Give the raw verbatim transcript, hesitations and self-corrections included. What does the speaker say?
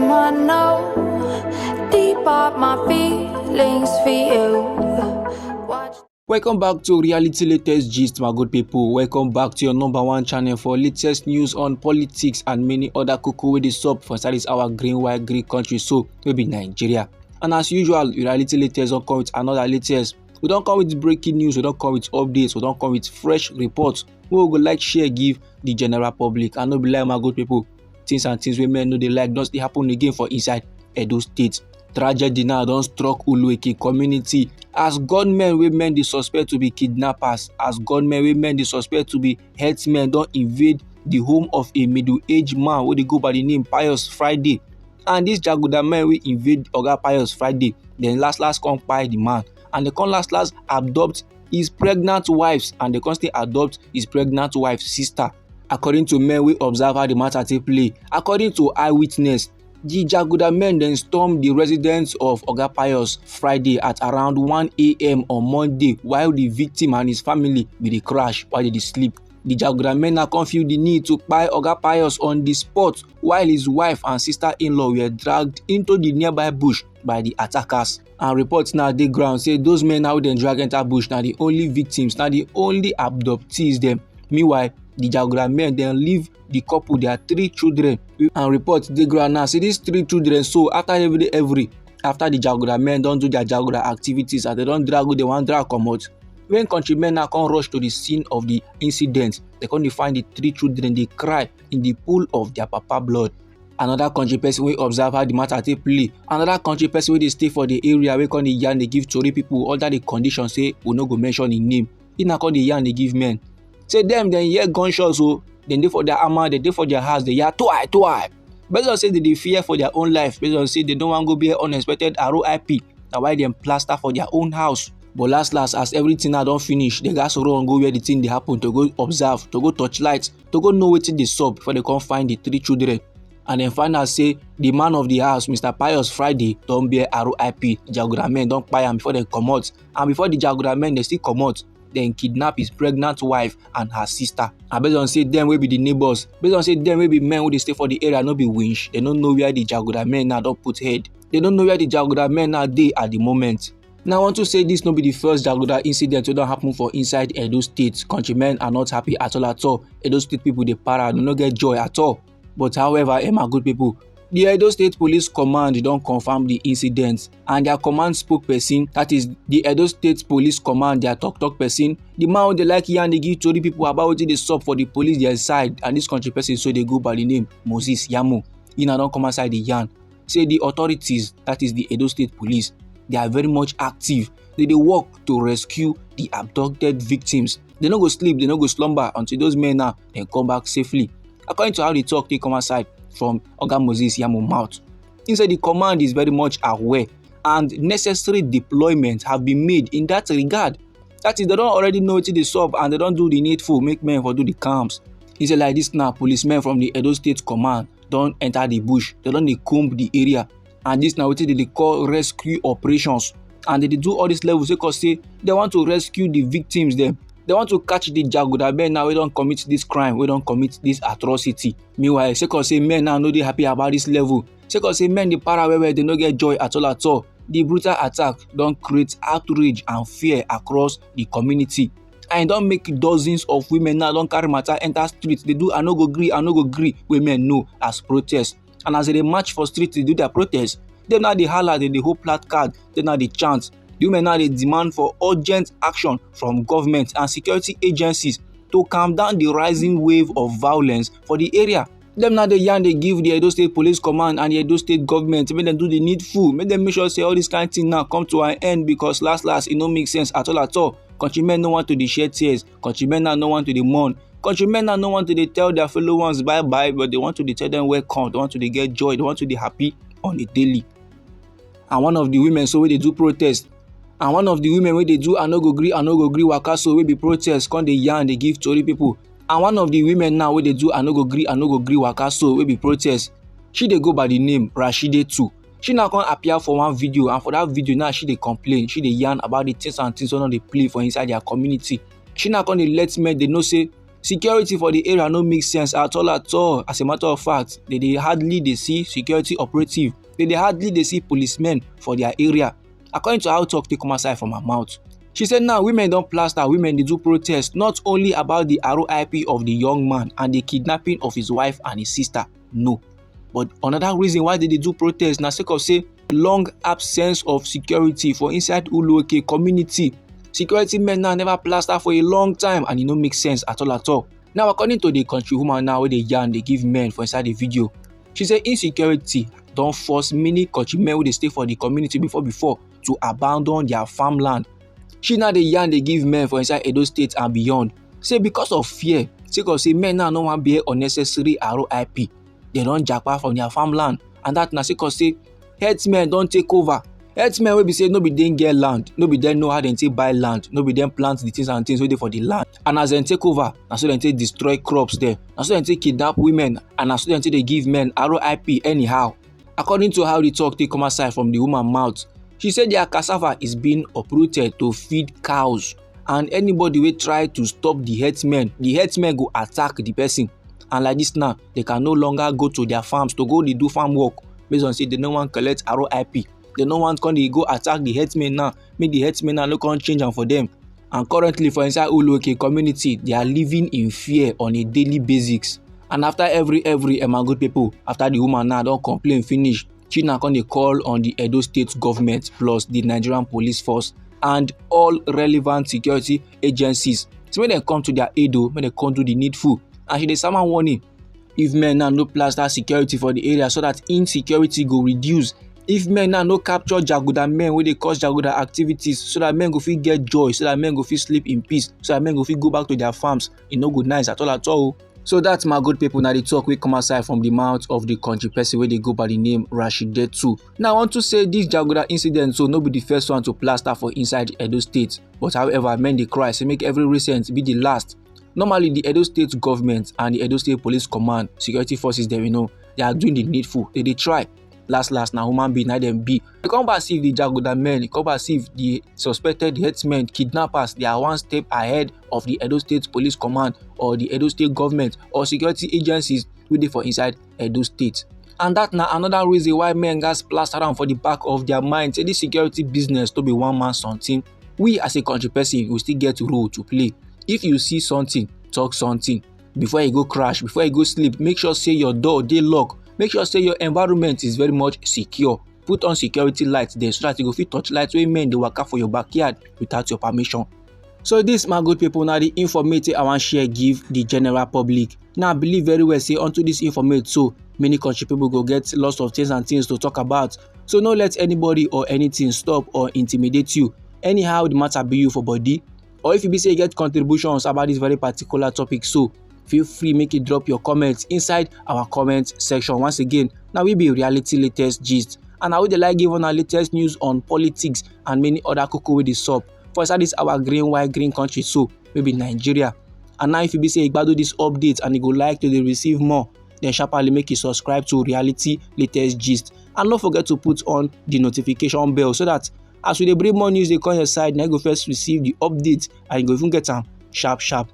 I know deep up my feelings for you. Watch. Welcome back to Reality Latest Gist, my good people. Welcome back to your number one channel for latest news on politics and many other koko wey dey sup for inside this our green, white, green country, so wey be Nigeria. And as usual, Reality Latest don come with another latest. We don come with breaking news, we don come with updates, we don come with fresh reports wey we go like share give the general public. And no be lie, my good people, things and things wey men no dey like don still happen again for inside Edo State. Tragedy now don struck Ulueke community as gunmen wey men dey suspect to be kidnappers, as gunmen wey men dey suspect to be herdsmen don invade the home of a middle-aged man wey dey go by the name Pius Friday. And this jaguda men wey invade Oga Pius Friday, dem last last come kpai the man, and dem come last last abduct his pregnant wives, and dem come still adopt his pregnant wife's sister. According to men wey observe how the matter take play, according to eyewitness, the jaguda men dem storm the residence of Oga Pius Friday at around one a.m. on Monday, while the victim and his family bin dey crash while dem dey sleep. The jaguda men now come feel the need to kpai Oga Pius on the spot, while his wife and sister-in-law were dragged into the nearby bush by the attackers. And reports now dey ground say those men now wey dem drag enter bush na the only victims, na the only abductees dem. Meanwhile, the jaguda men dem leave the couple their three children. And reports dey ground now say these three children, so after every day, every, after the jaguda men don do their jaguda activities, as dem don drag who dem wan drag comot, when countrymen now come rush to the scene of the incident, dem come dey find the three children dey cry in the pool of their papa blood. Another country person wey observe how the matter take play, another country person wey dey stay for the area wey come dey yarn dey give tori people under the condition say we no go mention im name, he na come dey yarn dey give men say dem dem hear gunshots o, dem dey for their ama, dem dey for their house dey yarn twai twai. Based on say dem dey fear for their own life, based on say dem no wan go bear unexpected R I P, na why dem plaster for their own house. But last last, as everything now don finish, dem gats run go where the thing dey happen to go observe, to go torchlight, to go know wetin dey sup before dem come find the three children. And dem find out say the man of the house, Mister Pius Friday, don bear R I P. Jaguda men don kpai am before dem comot. And before the jaguda men dem still comot, dem kidnap his pregnant wife and her sister. And based on say dem wey be the neighbors, based on say dem wey be men wey dey stay for the area no be winch, dem no know where the jaguda men now don put head. Dem no know where the jaguda men now dey at the moment. Now, I want to say this no be the first jaguda incident wey don happen for inside Edo State. Countrymen are not happy at all at all. Edo State people dey para, dem no get joy at all. But however, eh, my good people, the Edo State Police Command don confirm the incident, and their command spokesperson, that is the Edo State Police Command, their talk talk person, the man wey dey like yarn dey give tori people about wetin dey sup for the police their side, and this country person so dey go by the name Moses Yamu. He na don come outside dey yarn say the authorities, that is the Edo State Police, they are very much active. They dey work to rescue the abducted victims. They no go sleep, they no go slumber until those men now dem come back safely. According to how the talk take come outside from Oga Moses Yamu mouth, he say the command is very much aware and necessary deployment have been made in that regard. That is, they don already know wetin dey sup and they don do the needful make men for do the camps. He say like this now, policemen from the Edo State Command don enter the bush, they don dey comb the area, and this na wetin they dey call rescue operations. And they dey do all this level sake of say they want to rescue the victims dem. They want to catch the jaguda men now wey don commit this crime, wey don commit this atrocity. Meanwhile, sake of say men now no dey happy about this level, sake of say men dey para well well, they no get joy at all at all. The brutal attack don create outrage and fear across the community, and e don make dozens of women now don carry matter enter street dey do "I no go gree, I no go gree," wey men know as protest. And as they dey march for street dey do their protest, dem now dey holla, dem dey hold placard, dem now dey chant. The women now dey demand for urgent action from government and security agencies to calm down the rising wave of violence for the area. Dem now dey yarn dey give the Edo State Police Command and the Edo State government make dem do the needful, make dem make sure say all this kind thing now come to an end, because last last, e no make sense at all at all. Countrymen no want to dey shed tears. Countrymen now no want to dey mourn. Countrymen now no want to dey tell their fellow ones bye bye, but they want to dey tell them welcome. They want to dey get joy. They want to dey happy on a daily. And one of the women so wey dey do protest, and one of the women wey dey do "I no go gree, I no go gree" waka so, wey be protest, come dey yarn dey give tori people. And one of the women now wey dey do "I no go gree, I no go gree" waka so, wey be protest, she dey go by the name Rashide too. She now come appear for one video, and for that video now, she dey complain, she dey yarn about the things and things wey no dey play for inside their community. She now come dey let men dey know say Security for the area no make sense at all at all. As a matter of fact, they dey hardly dey see security operative. They dey hardly dey see policemen for their area. According to how talk take come outside from her mouth, she said now women don plaster, women dey do protest, not only about the R I P of the young man and the kidnapping of his wife and his sister, no. But another reason why they dey do protest na sake of say long absence of security for inside Uluoke community. Security men now never plaster for a long time and e no make sense at all at all. Now, according to the country woman now wey dey yarn dey give men for inside the video, she say insecurity don force many country men wey dey stay for the community before before to abandon their farmland. She now dey yarn dey give men for inside Edo State and beyond. Say because of fear, sake of say men now no wan bear unnecessary R I P, dem don japa from their farmland, and that na sake of say herdsmen don take over. Herdsmen wey be say no be dem get land, no be dem know how dem take buy land, no be dem plant the things and things wey dey for the land. And as dem take over, na so dem take destroy crops there. Na so dem take kidnap women, and na so dem take dey give men R I P anyhow. According to how the talk take come outside from the woman mouth, she said their cassava is being uprooted to feed cows, and anybody wey try to stop the herdsmen, the herdsmen go attack the person. And like this now, they can no longer go to their farms to go dey do farm work, based on say they no wan collect R I P. They no wan come dey go attack the herdsmen now, make the herdsmen now no come change am for them. And currently for inside Uluoke community, they are living in fear on a daily basis. And after every every eh, my good people, after the woman now don complain finish, she now come dey call on the Edo State government plus the Nigerian police force and all relevant security agencies, so make dem come to their aid o, make dem come do the needful. And she dey sama warning, if men now no plaster security for the area so that insecurity go reduce, if men now no capture jaguda men wey dey cause jaguda activities so that men go fit get joy, so that men go fit sleep in peace, so that men go fit go back to their farms, e no go nice at all at all o. So that, my good people, na the talk wey come outside from the mouth of the country person wey dey go by the name Rashidetu. Now, I want to say this jaguda incident so no be the first one to plaster for inside Edo State, but however, men dey cry say make every recent be the last. Normally, the Edo State government and the Edo State Police Command, security forces dem, you know, they are doing the needful. They dey try. Last last, na human being na dem be. E come back see if the jaguda men, e come back see if the suspected herdsmen, kidnappers, they are one step ahead of the Edo State Police Command or the Edo State government or security agencies wey dey for inside Edo State. And that na another reason why men gas plaster am for the back of their mind say this security business no be one man something. We as a country person, we still get role to play. If you see something, talk something. Before you go crash, before you go sleep, make sure say your door dey lock. Make sure say your environment is very much secure. Put on security light there so that you go fit touch light wey men dey waka for your backyard without your permission. So this, my good people, na the informate I wan share give the general public. Now, I believe very well say unto this informate so many country people go get lots of things and things to talk about. So no let anybody or anything stop or intimidate you. Anyhow the matter be you for body, or if you be say you get contributions about this very particular topic so, feel free make you drop your comments inside our comment section. Once again, now we be Reality Latest Gist, and I would like give on our latest news on politics and many other koko wey dey sup for inside this our green white green country so, maybe Nigeria. And now if you be say you gbadu this update and you go like to dey receive more, then sharply make you subscribe to Reality Latest Gist, and don't forget to put on the notification bell so that as we dey bring more news dey come your side, na you go first receive the update and you go even get am sharp sharp.